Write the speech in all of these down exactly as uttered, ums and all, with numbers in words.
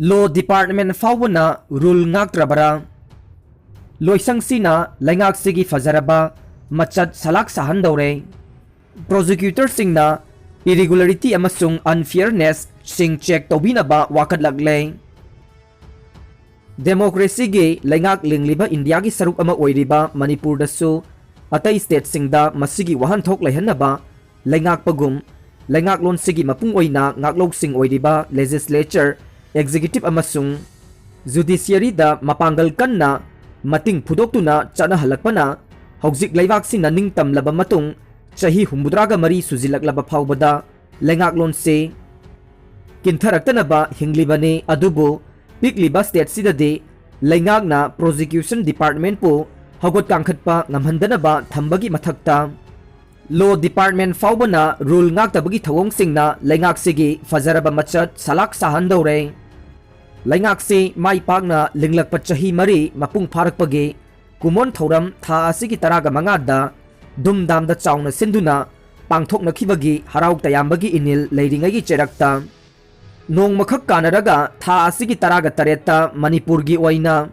Law Department ꯐꯥꯎꯕꯅ rule ꯉꯥꯛꯇ꯭ꯔꯕꯔꯥ? ꯂꯣꯏꯁꯪꯁꯤꯅ ꯂꯩꯉꯥꯛꯁꯤꯒꯤ ꯐꯖꯔꯕ ꯃꯆꯠ ꯁꯂꯥꯛ ꯁꯥꯍꯟꯗꯧꯔꯦ꯫ Prosecutorꯁꯤꯡꯅ irregularity ꯑꯃꯁꯨꯡ unfairnessꯁꯤꯡ check ꯇꯧꯕꯤꯅꯕ ꯋꯥꯀꯠꯂꯛꯂꯦ꯫ Democracyꯒꯤ ꯂꯩꯉꯥꯛ ꯂꯤꯡꯂꯤꯕ ꯏꯟꯗꯤꯌꯥꯒꯤ ꯁꯔꯨꯛ ꯑꯃ ꯑꯣꯏꯔꯤꯕ ꯃꯅꯤꯄꯨꯔꯗꯁꯨ ꯑꯇꯩ stateꯁꯤꯡꯗ ꯃꯁꯤꯒꯤ ꯋꯥꯍꯟꯊꯣꯛ ꯂꯩꯍꯟꯅꯕ ꯂꯩꯉꯥꯛꯄꯒꯨꯝ, ꯂꯩꯉꯥꯛꯂꯣꯟꯁꯤꯒꯤ ꯃꯄꯨꯡ ꯑꯣꯏꯅ ꯉꯥꯛꯂꯧꯁꯤꯡ ꯑꯣꯏꯔꯤꯕ legislature, executive ꯑꯃꯁꯨꯡ judiciaryꯗ ꯃꯄꯥꯡꯒꯜ ꯀꯟꯅ ꯃꯇꯤꯡ ꯐꯨꯗꯣꯛꯇꯨꯅ ꯆꯠꯅꯍꯜꯂꯛꯄꯅ ꯍꯧꯖꯤꯛ ꯂꯩꯕꯥꯛꯁꯤꯅ ꯅꯤꯡꯇꯝꯂꯕ ꯃꯇꯨꯡ ꯆꯍꯤ ꯍꯨꯝꯐꯨꯇꯔꯥꯒ ꯃꯔꯤ ꯁꯨꯖꯤꯜꯂꯛꯂꯕ ꯐꯥꯎꯕꯗ ꯂꯩꯉꯥꯛꯂꯣꯟꯁꯤ ꯀꯤꯟꯊꯔꯛꯇꯅꯕ ꯍꯤꯡꯂꯤꯕꯅꯤ꯫ ꯑꯗꯨꯕꯨ ꯄꯤꯛꯂꯤꯕ stateꯁꯤꯗꯗꯤ ꯂꯩꯉꯥꯛꯅ prosecution departmentꯄꯨ ꯍꯧꯒꯠ ꯀꯥꯡꯈꯠꯄ ꯉꯝꯍꯟꯗꯅꯕ ꯊꯝꯕꯒꯤ ꯃꯊꯛꯇ, Law Department ꯐꯥꯎꯕꯅ rule ꯉꯥꯛꯇꯕꯒꯤ ꯊꯧꯑꯣꯡꯁꯤꯡꯅ ꯂꯩꯉꯥꯛꯁꯤꯒꯤ ꯐꯖꯔꯕ ꯃꯆꯠ ꯁꯂꯥꯛ ꯁꯥꯍꯟꯗꯧꯔꯦ꯫ ꯂꯩꯉꯥꯛꯁꯤ ꯃꯥꯏ ꯄꯥꯛꯅ ꯂꯤꯡꯂꯛꯄ ꯆꯍꯤ ꯃꯔꯤ ꯃꯄꯨꯡ ꯐꯥꯔꯛꯄꯒꯤ ꯀꯨꯃꯣꯟ ꯊꯧꯔꯝ ꯊꯥ ꯑꯁꯤꯒꯤ ꯇꯔꯥꯒ ꯃꯉꯥꯗ ꯙꯨꯝꯙꯥꯝꯗ ꯆꯥꯎꯅ ꯁꯤꯟꯗꯨꯅ ꯄꯥꯡꯊꯣꯛꯅꯈꯤꯕꯒꯤ ꯍꯔꯥꯎ ꯇꯌꯥꯝꯕꯒꯤ ꯏꯅꯤꯜ ꯂꯩꯔꯤꯉꯩꯒꯤ ꯆꯩꯔꯛꯇ, ꯅꯣꯡꯃꯈꯛ ꯀꯥꯟꯅꯔꯒ ꯊꯥ ꯑꯁꯤꯒꯤ ꯇꯔꯥꯒ ꯇꯔꯦꯠꯇ ꯃꯅꯤꯄꯨꯔꯒꯤ ꯑꯣꯏꯅ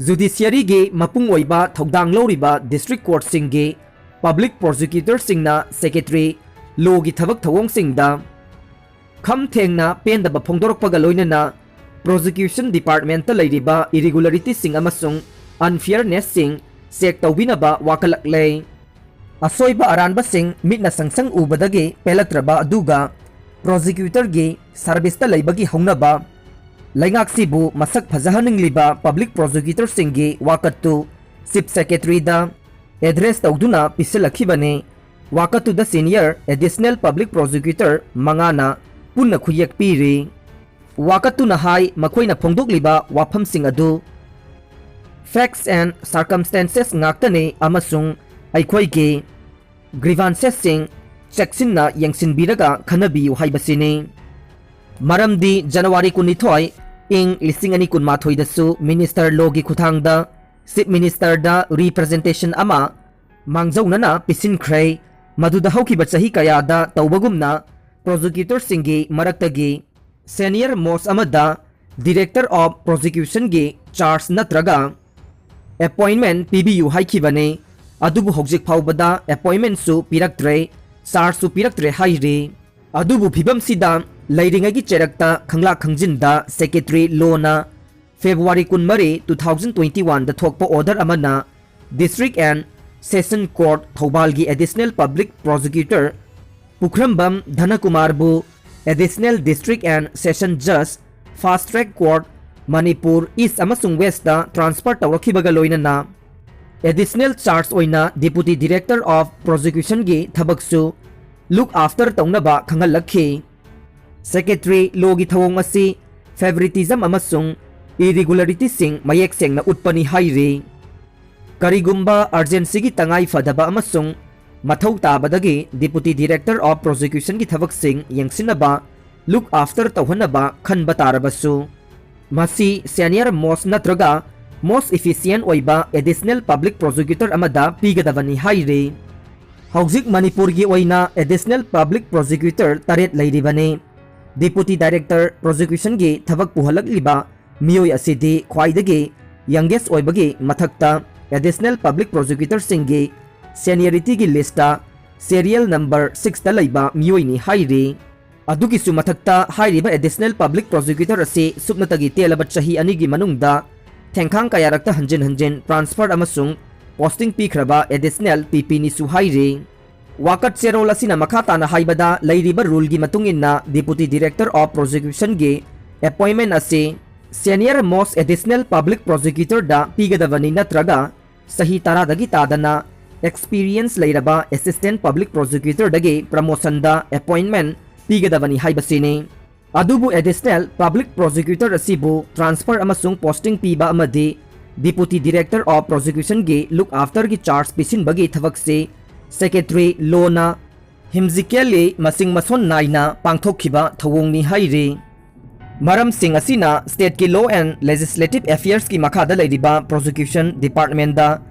judiciaryꯒꯤ ꯃꯄꯨꯡ ꯑꯣꯏꯕ ꯊꯧꯗꯥꯡ ꯂꯧꯔꯤꯕ district courtꯁꯤꯡꯒꯤ public prosecutorꯁꯤꯡꯅ secretary, lawꯒꯤ ꯊꯕꯛ ꯊꯧꯑꯣꯡꯁꯤꯡꯗ ꯈꯝ ꯊꯦꯡꯅ ꯄꯦꯟꯗꯕ ꯐꯣꯡꯗꯣꯔꯛꯄꯒ ꯂꯣꯏꯅꯅ prosecution departmentꯇ ꯂꯩꯔꯤꯕ irregularityꯁꯤꯡ ꯑꯃꯁꯨꯡ unfairnessꯁꯤꯡ check ꯇꯧꯕꯤꯅꯕ ꯋꯥꯀꯠꯂꯛꯂꯦ꯫ ꯑꯁꯣꯏꯕ ꯑꯔꯥꯟꯕꯁꯤꯡ ꯃꯤꯠꯅ ꯁꯪꯁꯪ ꯎꯕꯗꯒꯤ ꯄꯦꯜꯂꯛꯇ꯭ꯔꯕ ꯑꯗꯨꯒ prosecutorꯒꯤ serviceꯇ ꯂꯩꯕꯒꯤ ꯍꯧꯅꯕ, ꯂꯩꯉꯥꯛꯁꯤꯕꯨ ꯃꯁꯛ ꯐꯖꯍꯟꯅꯤꯡꯂꯤꯕ public prosecutorꯁꯤꯡꯒꯤ ꯋꯥꯀꯠꯇꯨ chief secretaryꯗ address ꯇꯧꯗꯨꯅ ꯄꯤꯁꯤꯜꯂꯛꯈꯤꯕꯅꯤ꯫ ꯋꯥꯀꯠꯇꯨꯗ senior additional public prosecutor ꯃꯉꯥꯅ ꯄꯨꯟꯅ ꯈꯨꯌꯦꯛ ꯄꯤꯔꯤ꯫ ꯋꯥꯀꯠꯇꯨꯅ ꯍꯥꯏ, ꯃꯈꯣꯏꯅ ꯐꯣꯡꯗꯣꯛꯂꯤꯕ ꯋꯥꯐꯝꯁꯤꯡ ꯑꯗꯨ facts and circumstances ꯉꯥꯛꯇꯅꯤ ꯑꯃꯁꯨꯡ ꯑꯩꯈꯣꯏꯒꯤ grievancesꯁꯤꯡ ꯆꯦꯛꯁꯤꯟꯅ ꯌꯦꯡꯁꯤꯟꯕꯤꯔꯒ ꯈꯟꯅꯕꯤꯌꯨ ꯍꯥꯏꯕꯁꯤꯅꯤ꯫ ꯃꯔꯝꯗꯤ January ꯀꯨꯟꯅꯤꯊꯣꯏ, ꯏꯪ ꯂꯤꯁꯤꯡ ꯑꯅꯤ ꯀꯨꯟꯃꯥꯊꯣꯏꯗꯁꯨ minister lawꯒꯤ ꯈꯨꯠꯊꯥꯡꯗ chief ministerꯗ representation ꯑꯃ ꯃꯥꯡꯖꯧꯅꯅ ꯄꯤꯁꯤꯟꯈ꯭ꯔꯦ꯫ ꯃꯗꯨꯗ ꯍꯧꯈꯤꯕ ꯆꯍꯤ ꯀꯌꯥꯗ ꯇꯧꯕꯒꯨꯝꯅ prosecutorꯁꯤꯡꯒꯤ ꯃꯔꯛꯇꯒꯤ senior most ꯑꯃꯗ Director of Prosecutionꯒꯤ charge ꯅꯠꯇ꯭ꯔꯒ appointment ꯄꯤꯕꯤꯌꯨ ꯍꯥꯏꯈꯤꯕꯅꯤ꯫ ꯑꯗꯨꯕꯨ ꯍꯧꯖꯤꯛ ꯐꯥꯎꯕꯗ appointmentꯁꯨ ꯄꯤꯔꯛꯇ꯭ꯔꯦ, chargeꯁꯨ ꯄꯤꯔꯛꯇ꯭ꯔꯦ ꯍꯥꯏꯔꯤ꯫ ꯑꯗꯨꯕꯨ ꯐꯤꯕꯝꯁꯤꯗ ꯂꯩꯔꯤꯉꯩꯒꯤ ꯆꯩꯔꯛꯇ ꯈꯪꯂꯥꯛ ꯈꯪꯖꯤꯟꯗ Secretary Lawꯅ February ꯀꯨꯟꯃꯔꯤ, two thousand twenty oneꯗ ꯊꯣꯛꯄ order ꯑꯃꯅ District and Session Court ꯊꯧꯕꯥꯜꯒꯤ Additional Public Prosecutor Pukhrambam ꯙꯅꯀꯨꯃꯥꯔꯕꯨ Additional District and Session Judge, Fast Track Court, Manipur East ꯑꯃꯁꯨꯡ Westꯇ transfer ꯇꯧꯔꯛꯈꯤꯕꯒ ꯂꯣꯏꯅꯅ additional charge ꯑꯣꯏꯅ Deputy Director of Prosecutionꯒꯤ ꯊꯕꯛꯁꯨ look after ꯇꯧꯅꯕ ꯈꯪꯍꯜꯂꯛꯈꯤ꯫ Secretary Lawꯒꯤ ꯊꯧꯑꯣꯡ ꯑꯁꯤ favoritism ꯑꯃꯁꯨꯡ irregularityꯁꯤꯡ ꯃꯌꯦꯛ ꯁꯦꯡꯅ ꯎꯠꯄꯅꯤ ꯍꯥꯏꯔꯤ꯫ ꯀꯔꯤꯒꯨꯝꯕ urgencyꯒꯤ ꯇꯉꯥꯏ ꯐꯗꯕ ꯑꯃꯁꯨꯡ ꯃꯊꯧ ꯇꯥꯕꯗꯒꯤ Deputy Director of Prosecutionꯒꯤ ꯊꯕꯛꯁꯤꯡ ꯌꯦꯡꯁꯤꯟꯅꯕ, look after ꯇꯧꯍꯟꯅꯕ ꯈꯟꯕ ꯇꯥꯔꯕꯁꯨ, ꯃꯁꯤ senior most ꯅꯠꯇ꯭ꯔꯒ most efficient ꯑꯣꯏꯕ Additional Public Prosecutor ꯑꯃꯗ ꯄꯤꯒꯗꯕꯅꯤ ꯍꯥꯏꯔꯤ꯫ ꯍꯧꯖꯤꯛ ꯃꯅꯤꯄꯨꯔꯒꯤ ꯑꯣꯏꯅ Additional Public Prosecutor ꯇꯔꯦꯠ ꯂꯩꯔꯤꯕꯅꯤ꯫ Deputy Director Prosecutionꯒꯤ ꯊꯕꯛ ꯄꯨꯍꯜꯂꯛꯂꯤꯕ ꯃꯤꯑꯣꯏ ꯑꯁꯤꯗꯤ ꯈ꯭ꯋꯥꯏꯗꯒꯤ youngest ꯑꯣꯏꯕꯒꯤ ꯃꯊꯛꯇ Additional Public Prosecutorꯁꯤꯡꯒꯤ seniorityꯒꯤ listꯇ serial number sixꯇ ꯂꯩꯕ ꯃꯤꯑꯣꯏꯅꯤ ꯍꯥꯏꯔꯤ꯫ ꯑꯗꯨꯒꯤꯁꯨ ꯃꯊꯛꯇ ꯍꯥꯏꯔꯤꯕ Additional Public Prosecutor ꯑꯁꯤ ꯁꯨꯞꯅꯇꯒꯤ ꯇꯦꯜꯂꯕ ꯆꯍꯤ ꯑꯅꯤꯒꯤ ꯃꯅꯨꯡꯗ ꯊꯦꯡꯈꯥꯡ ꯀꯌꯥꯔꯛꯇ ꯍꯟꯖꯤꯟ ꯍꯟꯖꯤꯟ transfer ꯑꯃꯁꯨꯡ posting ꯄꯤꯈ꯭ꯔꯕ Additional PPꯅꯤꯁꯨ ꯍꯥꯏꯔꯤ꯫ ꯋꯥꯀꯠ ꯆꯦꯔꯣꯜ ꯑꯁꯤꯅ ꯃꯈꯥ ꯇꯥꯅ ꯍꯥꯏꯕꯗ, ꯂꯩꯔꯤꯕ ruleꯒꯤ ꯃꯇꯨꯡ ꯏꯟꯅ Deputy Director of Prosecutionꯒꯤ appointment ꯑꯁꯤ senior most Additional Public Prosecutorꯗ ꯄꯤꯒꯗꯕꯅꯤ ꯅꯠꯇ꯭ꯔꯒ ꯆꯍꯤ ꯇꯔꯥꯗꯒꯤ ꯇꯥꯗꯅ experience ꯂꯩꯔꯕ Assistant Public Prosecutorꯗꯒꯤ promotionꯗ appointment ꯄꯤꯒꯗꯕꯅꯤ ꯍꯥꯏꯕꯁꯤꯅꯤ꯫ ꯑꯗꯨꯕꯨ Additional Public Prosecutor ꯑꯁꯤꯕꯨ transfer ꯑꯃꯁꯨꯡ posting ꯄꯤꯕ ꯑꯃꯗꯤ Deputy Director of Prosecutionꯒꯤ look afterꯒꯤ charge ꯄꯤꯁꯤꯟꯕꯒꯤ ꯊꯕꯛꯁꯤ Secretary Lawꯅ ꯍꯤꯝꯖꯤꯀꯦꯜꯂꯤ ꯃꯁꯤꯡ ꯃꯁꯣꯟ ꯅꯥꯏꯅ ꯄꯥꯡꯊꯣꯛꯈꯤꯕ ꯊꯧꯑꯣꯡꯅꯤ ꯍꯥꯏꯔꯤ꯫ ꯃꯔꯝꯁꯤꯡ ꯑꯁꯤꯅ stateꯀꯤ Law and Legislative Affairsꯀꯤ ꯃꯈꯥꯗ ꯂꯩꯔꯤꯕ Prosecution Departmentꯗ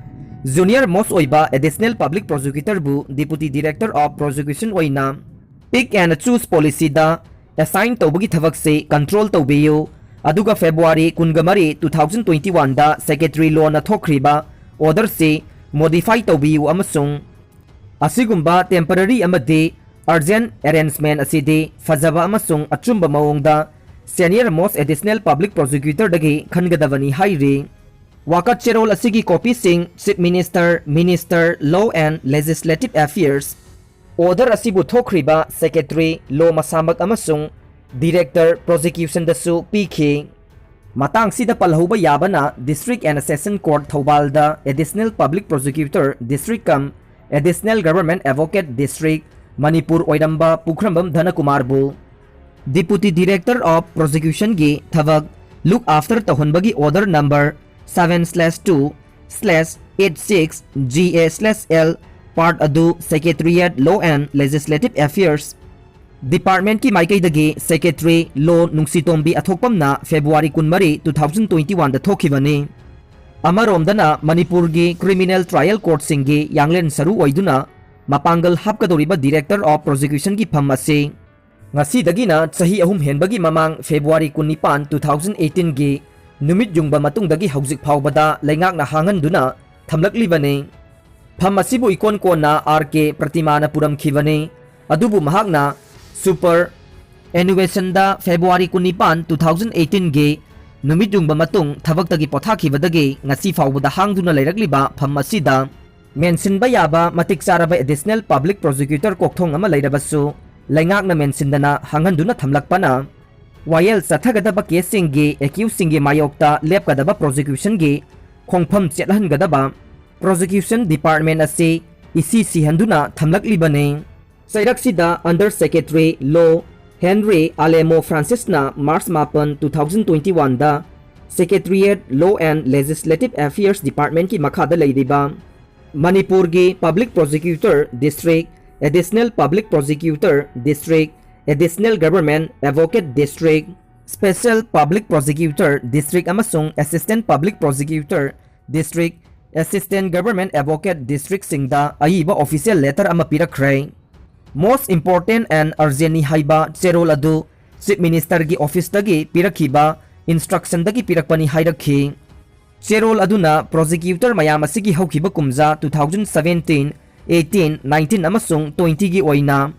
junior most ꯑꯣꯏꯕ Additional Public Prosecutorꯕꯨ Deputy Director of Prosecution ꯑꯣꯏꯅ pick and choose policyꯗ assign ꯇꯧꯕꯒꯤ ꯊꯕꯛꯁꯤ control ꯇꯧꯕꯤꯌꯨ꯫ ꯑꯗꯨꯒ February ꯀꯨꯟꯒ ꯃꯔꯤ, two thousand twenty one ꯗ Secretary Lawꯅ ꯊꯣꯛꯈ꯭ꯔꯤꯕ orderꯁꯤ modify ꯇꯧꯕꯤꯌꯨ ꯑꯃꯁꯨꯡ ꯑꯁꯤꯒꯨꯝꯕ temporary ꯑꯃꯗꯤ urgent arrangement ꯑꯁꯤꯗꯤ ꯐꯖꯕ ꯑꯃꯁꯨꯡ ꯑꯆꯨꯝꯕ ꯃꯑꯣꯡꯗ Senior Most Additional Public Prosecutorꯗꯒꯤ ꯈꯟꯒꯗꯕꯅꯤ ꯍꯥꯏꯔꯤ꯫ ꯋꯥꯀꯠ ꯆꯦꯔꯣꯜ ꯑꯁꯤꯒꯤ copyꯁꯤꯡ Chief Minister, Minister, Law and Legislative Affairs, order ꯑꯁꯤꯕꯨ ꯊꯣꯛꯈ꯭ꯔꯤꯕ Secretary Law ꯃꯁꯥꯃꯛ ꯑꯃꯁꯨꯡ Director Prosecutionꯗꯁꯨ ꯄꯤꯈꯤ꯫ ꯃꯇꯥꯡꯁꯤꯗ ꯄꯜꯍꯧꯕ ꯌꯥꯕꯅ District and Session Court ꯊꯧꯕꯥꯜꯗ Additional Public Prosecutor District cum Additional Government Advocate District Manipur ꯑꯣꯏꯔꯝꯕ ꯄꯨꯈ꯭ꯔꯝꯕꯝ ꯙꯅꯀꯨꯃꯥꯔꯕꯨ Deputy Director of Prosecutionꯒꯤ ꯊꯕꯛ look after ꯇꯧꯍꯟꯕꯒꯤ order number seven slash two slash eight six G A slash L part ꯑꯗꯨ Secretariat Law and Legislative Affairs Departmentꯀꯤ ꯃꯥꯏꯀꯩꯗꯒꯤ Secretary Law ꯅꯨꯡꯁꯤꯇꯣꯝꯕꯤ ꯑꯊꯣꯛꯄꯝꯅ February ꯀꯨꯟꯃꯔꯤ, two thousand twenty one ꯗ ꯊꯣꯛꯈꯤꯕꯅꯤ꯫ ꯑꯃꯔꯣꯝꯗꯅ ꯃꯅꯤꯄꯨꯔꯒꯤ Criminal Trial Courtꯁꯤꯡꯒꯤ ꯌꯥꯡꯂꯦꯟ ꯁꯔꯨ ꯑꯣꯏꯗꯨꯅ ꯃꯄꯥꯡꯒꯜ ꯍꯥꯞꯀꯗꯧꯔꯤꯕ Director of Prosecutionꯒꯤ ꯐꯝ ꯑꯁꯤ ꯉꯁꯤꯗꯒꯤꯅ ꯆꯍꯤ ꯑꯍꯨꯝ ꯍꯦꯟꯕꯒꯤ ꯃꯃꯥꯡ February ꯀꯨꯟꯅꯤꯄꯥꯟ, two thousand eighteen ꯒꯤ ꯅꯨꯃꯤꯠ ꯌꯨꯡꯕ ꯃꯇꯨꯡꯗꯒꯤ ꯍꯧꯖꯤꯛ ꯐꯥꯎꯕꯗ ꯂꯩꯉꯥꯛꯅ ꯍꯥꯡꯍꯟꯗꯨꯅ ꯊꯝꯂꯛꯂꯤꯕꯅꯤ꯫ ꯐꯝ ꯑꯁꯤꯕꯨ ꯏꯀꯣꯟ ꯀꯣꯟꯅ R K ꯄ꯭ꯔꯇꯤꯃꯥꯅ ꯄꯨꯔꯝꯈꯤꯕꯅꯤ꯫ ꯑꯗꯨꯕꯨ ꯃꯍꯥꯛꯅ superannuationꯗ February ꯀꯨꯟꯅꯤꯄꯥꯟ, two thousand eighteen ꯒꯤ ꯅꯨꯃꯤꯠ ꯌꯨꯡꯕ ꯃꯇꯨꯡ ꯊꯕꯛꯇꯒꯤ ꯄꯣꯊꯥꯈꯤꯕꯗꯒꯤ ꯉꯁꯤ ꯐꯥꯎꯕꯗ ꯍꯥꯡꯗꯨꯅ ꯂꯩꯔꯛꯂꯤꯕ ꯐꯝ ꯑꯁꯤꯗ ꯃꯦꯟꯁꯤꯟꯕ ꯌꯥꯕ ꯃꯇꯤꯛ ꯆꯥꯔꯕ Additional Public Prosecutor ꯀꯣꯛꯊꯣꯡ ꯑꯃ ꯂꯩꯔꯕꯁꯨ ꯂꯩꯉꯥꯛꯅ ꯃꯦꯟꯁꯤꯟꯗꯅ ꯍꯥꯡꯍꯟꯗꯨꯅ ꯊꯝꯂꯛꯄꯅ ꯋꯥꯌꯦꯜ ꯆꯠꯊꯒꯗꯕ caseꯁꯤꯡꯒꯤ accusedꯁꯤꯡꯒꯤ ꯃꯥꯌꯣꯛꯇ ꯂꯦꯞꯀꯗꯕ prosecutionꯒꯤ ꯈꯣꯡꯐꯝ ꯆꯦꯠꯍꯟꯒꯗꯕ Prosecution Department ꯑꯁꯤ ꯏꯁꯤ ꯁꯤꯍꯟꯗꯨꯅ ꯊꯝꯂꯛꯂꯤꯕꯅꯤ꯫ ꯆꯩꯔꯛꯁꯤꯗ Under Secretary Law Henry Alemo Francisꯅ March ꯃꯥꯄꯟ, two thousand twenty one the Secretariat Law and Legislative Affairs Departmentꯀꯤ ꯃꯈꯥꯗ ꯂꯩꯔꯤꯕ ꯃꯅꯤꯄꯨꯔꯒꯤ Public Prosecutor District, Additional Public Prosecutor District, Additional Government Advocate District, Special Public Prosecutor District ꯑꯃꯁꯨꯡ Assistant Public Prosecutor District, Assistant Government Advocate Districtꯁꯤꯡꯗ ꯑꯏꯕ official letter ꯑꯃ ꯄꯤꯔꯛꯈ꯭ꯔꯦ꯫ Most important and urgentꯅꯤ ꯍꯥꯏꯕ ꯆꯦꯔꯣꯜ ꯑꯗꯨ Chief Ministerꯒꯤ officeꯇꯒꯤ ꯄꯤꯔꯛꯈꯤꯕ instructionꯗꯒꯤ ꯄꯤꯔꯛꯄꯅꯤ ꯍꯥꯏꯔꯛꯈꯤ꯫ ꯆꯦꯔꯣꯜ ꯑꯗꯨꯅ prosecutor ꯃꯌꯥꯝ ꯑꯁꯤꯒꯤ ꯍꯧꯈꯤꯕ ꯀꯨꯝꯖꯥ two thousand seventeen, eighteen, nineteen ꯑꯃꯁꯨꯡ twentyꯒꯤ ꯑꯣꯏꯅ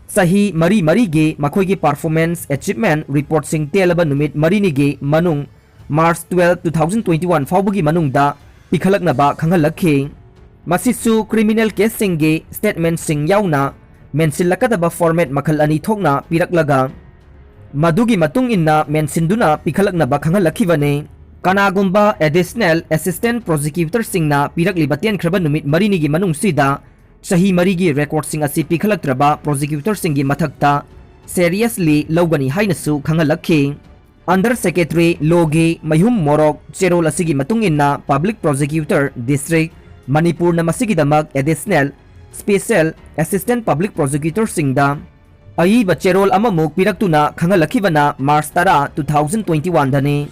ꯆꯍꯤ ꯃꯔꯤ ꯃꯔꯤꯒꯤ ꯃꯈꯣꯏꯒꯤ performance achievement reportꯁꯤꯡ ꯇꯦꯜꯂꯕ ꯅꯨꯃꯤꯠ ꯃꯔꯤꯅꯤꯒꯤ ꯃꯅꯨꯡ, March twelve, two thousand twenty one ꯐꯥꯎꯕꯒꯤ ꯃꯅꯨꯡꯗ ꯄꯤꯈꯠꯂꯛꯅꯕ ꯈꯪꯍꯜꯂꯛꯈꯤ꯫ ꯃꯁꯤꯁꯨ criminal caseꯁꯤꯡꯒꯤ statementꯁꯤꯡ ꯌꯥꯎꯅ ꯃꯦꯟꯁꯤꯜꯂꯛꯀꯗꯕ format ꯃꯈꯜ ꯑꯅꯤ ꯊꯣꯛꯅ ꯄꯤꯔꯛꯂꯒ, ꯃꯗꯨꯒꯤ ꯃꯇꯨꯡ ꯏꯟꯅ ꯃꯦꯟꯁꯤꯟꯗꯨꯅ ꯄꯤꯈꯠꯂꯛꯅꯕ ꯈꯪꯍꯜꯂꯛꯈꯤꯕꯅꯤ꯫ ꯀꯅꯥꯒꯨꯝꯕ additional assistant prosecutorꯁꯤꯡꯅ ꯄꯤꯔꯛꯂꯤꯕ ꯇꯦꯟꯈ꯭ꯔꯕ ꯅꯨꯃꯤꯠ ꯃꯔꯤꯅꯤꯒꯤ ꯃꯅꯨꯡꯁꯤꯗ ꯆꯍꯤ ꯃꯔꯤꯒꯤ recordꯁꯤꯡ ꯑꯁꯤ ꯄꯤꯈꯠꯂꯛꯇ꯭ꯔꯕ prosecutorꯁꯤꯡꯒꯤ ꯃꯊꯛꯇ seriously ꯂꯧꯒꯅꯤ ꯍꯥꯏꯅꯁꯨ ꯈꯪꯍꯜꯂꯛꯈꯤ꯫ Under Secretary Lawꯒꯤ ꯃꯌꯨꯝ ꯃꯣꯔꯣꯛ ꯆꯦꯔꯣꯜ ꯑꯁꯤꯒꯤ ꯃꯇꯨꯡ ꯏꯟꯅ public prosecutor district ꯃꯅꯤꯄꯨꯔꯅ ꯃꯁꯤꯒꯤꯗꯃꯛ additional special assistant public prosecutorꯁꯤꯡꯗ ꯑꯏꯕ ꯆꯦꯔꯣꯜ ꯑꯃꯃꯨꯛ ꯄꯤꯔꯛꯇꯨꯅ ꯈꯪꯍꯜꯂꯛꯈꯤꯕꯅ March ꯇꯔꯥ, two thousand twenty oneꯗꯅꯤ꯫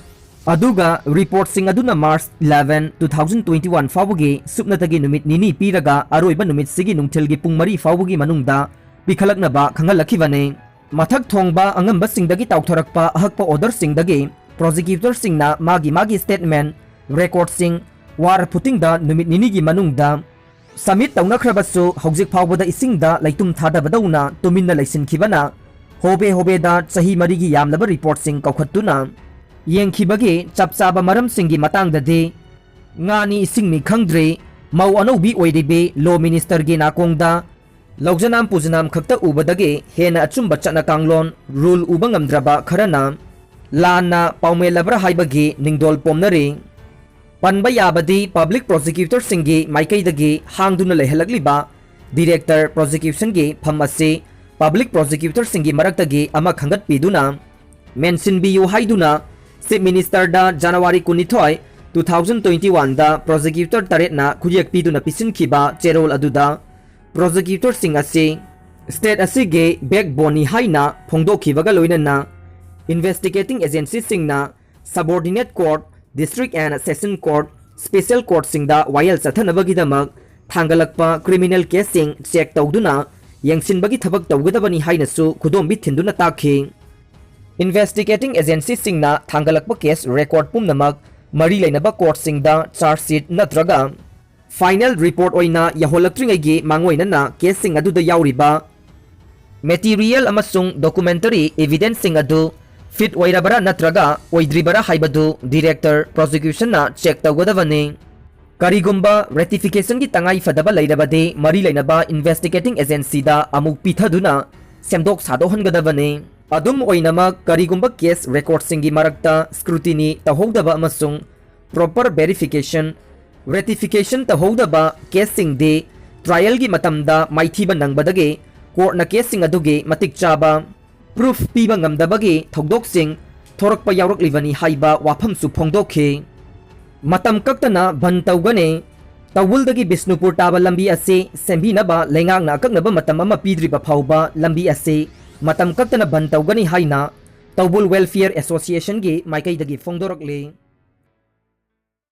ꯑꯗꯨꯒ reportꯁꯤꯡ ꯑꯗꯨꯅ March eleven, two thousand twenty one ꯐꯥꯎꯕꯒꯤ ꯁꯨꯞꯅꯇꯒꯤ ꯅꯨꯃꯤꯠ ꯅꯤꯅꯤ ꯄꯤꯔꯒ ꯑꯔꯣꯏꯕ ꯅꯨꯃꯤꯠꯁꯤꯒꯤ ꯅꯨꯡꯊꯤꯜꯒꯤ ꯄꯨꯡ ꯃꯔꯤ ꯐꯥꯎꯕꯒꯤ ꯃꯅꯨꯡꯗ ꯄꯤꯈꯠꯂꯛꯅꯕ ꯈꯪꯍꯜꯂꯛꯈꯤꯕꯅꯤ꯫ ꯃꯊꯛ ꯊꯣꯡꯕ ꯑꯉꯝꯕꯁꯤꯡꯗꯒꯤ ꯇꯥꯎꯊꯔꯛꯄ ꯑꯍꯛꯄ orderꯁꯤꯡꯗꯒꯤ prosecutorꯁꯤꯡꯅ ꯃꯥꯒꯤ ꯃꯥꯒꯤ statement, recordꯁꯤꯡ ꯋꯥꯔ ꯐꯨꯇꯤꯡꯗ ꯅꯨꯃꯤꯠ ꯅꯤꯅꯤꯒꯤ ꯃꯅꯨꯡꯗ submit ꯇꯧꯅꯈ꯭ꯔꯕꯁꯨ ꯍꯧꯖꯤꯛ ꯐꯥꯎꯕꯗ ꯏꯁꯤꯡꯗ ꯂꯩꯇꯨꯝ ꯊꯥꯗꯕꯗꯧꯅ ꯇꯨꯃꯤꯟꯅ ꯂꯩꯁꯤꯟꯈꯤꯕꯅ ꯍꯣꯕꯦ ꯍꯣꯕꯦꯗ ꯆꯍꯤ ꯃꯔꯤꯒꯤ ꯌꯥꯝꯂꯕ reportꯁꯤꯡ ꯀꯧꯈꯠꯇꯨꯅ ꯌꯦꯡꯈꯤꯕꯒꯤ ꯆꯞ ꯆꯥꯕ ꯃꯔꯝꯁꯤꯡꯒꯤ ꯃꯇꯥꯡꯗꯗꯤ ꯉꯥꯅꯤ ꯏꯁꯤꯡꯅꯤ ꯈꯪꯗ꯭ꯔꯤ꯫ ꯃꯧ ꯑꯅꯧꯕꯤ ꯑꯣꯏꯔꯤꯕꯤ Law Ministerꯒꯤ ꯅꯥꯀꯣꯡꯗ ꯂꯧꯖꯅꯥꯝ ꯄꯨꯖꯅꯥꯝ ꯈꯛꯇ ꯎꯕꯗꯒꯤ ꯍꯦꯟꯅ ꯑꯆꯨꯝꯕ ꯆꯠꯅ ꯀꯥꯡꯂꯣꯟ, rule ꯎꯕ ꯉꯝꯗ꯭ꯔꯕ ꯈꯔꯅ ꯂꯥꯟꯅ ꯄꯥꯎꯃꯦꯜꯂꯕ꯭ꯔꯥ ꯍꯥꯏꯕꯒꯤ ꯅꯤꯡꯗꯣꯜ ꯄꯣꯝꯅꯔꯤ꯫ ꯄꯟꯕ ꯌꯥꯕꯗꯤ public prosecutorꯁꯤꯡꯒꯤ ꯃꯥꯏꯀꯩꯗꯒꯤ ꯍꯥꯡꯗꯨꯅ ꯂꯩꯍꯜꯂꯛꯂꯤꯕ director prosecutionꯒꯤ ꯐꯝ ꯑꯁꯤ public prosecutorꯁꯤꯡꯒꯤ ꯃꯔꯛꯇꯒꯤ ꯑꯃ ꯈꯟꯒꯠꯄꯤꯗꯨꯅ ꯃꯦꯟꯁꯤꯟꯕꯤꯌꯨ ꯍꯥꯏꯗꯨꯅ Chief Ministerꯗ January ꯀꯨꯟꯅꯤꯊꯣꯏ, two thousand twenty oneꯗ prosecutor ꯇꯔꯦꯠꯅ ꯈꯨꯠꯌꯦꯛ ꯄꯤꯗꯨꯅ ꯄꯤꯁꯤꯟꯈꯤꯕ ꯆꯦꯔꯣꯜ ꯑꯗꯨꯗ prosecutorꯁꯤꯡ ꯑꯁꯤ state ꯑꯁꯤꯒꯤ backboneꯅꯤ ꯍꯥꯏꯅ ꯐꯣꯡꯗꯣꯛꯈꯤꯕꯒ ꯂꯣꯏꯅꯅ investigating agencyꯁꯤꯡꯅ subordinate court, district and session court, special courtꯁꯤꯡꯗ ꯋꯥꯌꯦꯜ ꯆꯠꯊꯅꯕꯒꯤꯗꯃꯛ ꯊꯥꯡꯒꯠꯂꯛꯄ criminal caseꯁꯤꯡ check ꯇꯧꯗꯨꯅ ꯌꯦꯡꯁꯤꯟꯕꯒꯤ ꯊꯕꯛ ꯇꯧꯒꯗꯕꯅꯤ ꯍꯥꯏꯅꯁꯨ ꯈꯨꯗꯣꯝꯕꯤ ꯊꯤꯟꯗꯨꯅ ꯇꯥꯛꯈꯤ꯫ Investigating agencyꯁꯤꯡꯅ ꯊꯥꯡꯒꯠꯂꯛꯄ case record ꯄꯨꯝꯅꯃꯛ ꯃꯔꯤ ꯂꯩꯅꯕ courtꯁꯤꯡꯗ charge sheet ꯅꯠꯇ꯭ꯔꯒ final report ꯑꯣꯏꯅ ꯌꯧꯍꯜꯂꯛꯇ꯭ꯔꯤꯉꯩꯒꯤ ꯃꯥꯡꯑꯣꯏꯅꯅ caseꯁꯤꯡ ꯑꯗꯨꯗ ꯌꯥꯎꯔꯤꯕ material ꯑꯃꯁꯨꯡ documentary evidenceꯁꯤꯡ ꯑꯗꯨ fit ꯑꯣꯏꯔꯕꯔꯥ ꯅꯠꯇ꯭ꯔꯒ ꯑꯣꯏꯗ꯭ꯔꯤꯕꯔꯥ ꯍꯥꯏꯕꯗꯨ Director Prosecutionꯅ check ꯇꯧꯒꯗꯕꯅꯤ꯫ ꯀꯔꯤꯒꯨꯝꯕ ratificationꯒꯤ ꯇꯉꯥꯏ ꯐꯗꯕ ꯂꯩꯔꯕꯗꯤ ꯃꯔꯤ ꯂꯩꯅꯕ investigating agencyꯗ ꯑꯃꯨꯛ ꯄꯤꯊꯗꯨꯅ ꯁꯦꯝꯗꯣꯛ ꯁꯥꯗꯣꯛꯍꯟꯒꯗꯕꯅꯤ꯫ ꯑꯗꯨꯝ ꯑꯣꯏꯅꯃꯛ, ꯀꯔꯤꯒꯨꯝꯕ case recordꯁꯤꯡꯒꯤ ꯃꯔꯛꯇ scrutiny ꯇꯧꯍꯧꯗꯕ ꯑꯃꯁꯨꯡ proper verification, ratification ꯇꯧꯍꯧꯗꯕ caseꯁꯤꯡꯗꯤ trialꯒꯤ ꯃꯇꯝꯗ ꯃꯥꯏꯊꯤꯕ ꯅꯪꯕꯗꯒꯤ courtꯅ caseꯁꯤꯡ ꯑꯗꯨꯒꯤ ꯃꯇꯤꯛ ꯆꯥꯕ proof ꯄꯤꯕ ꯉꯝꯗꯕꯒꯤ ꯊꯧꯗꯣꯛꯁꯤꯡ ꯊꯣꯔꯛꯄ ꯌꯥꯎꯔꯛꯂꯤꯕꯅꯤ ꯍꯥꯏꯕ ꯋꯥꯐꯝꯁꯨ ꯐꯣꯡꯗꯣꯛꯈꯤ꯫ ꯃꯇꯝ ꯀꯛꯇꯅ ꯕꯟ ꯇꯧꯒꯅꯤ꯫ ꯇꯧꯕꯨꯜꯗꯒꯤ ꯕꯤꯁꯅꯨꯄꯨꯔ ꯇꯥꯕ ꯂꯝꯕꯤ ꯑꯁꯤ ꯁꯦꯝꯕꯤꯅꯕ ꯂꯩꯉꯥꯛꯅ ꯑꯀꯛꯅꯕ ꯃꯇꯝ ꯑꯃ ꯄꯤꯗ꯭ꯔꯤꯕ ꯐꯥꯎꯕ ꯂꯝꯕꯤ ꯑꯁꯤ ꯃꯇꯝ ꯀꯛꯇꯅ ꯕꯟ ꯇꯧꯒꯅꯤ ꯍꯥꯏꯅ ꯇꯧꯕꯨꯜ Welfare Associationꯒꯤ ꯃꯥꯏꯀꯩꯗꯒꯤ ꯐꯣꯡꯗꯣꯔꯛꯂꯤ꯫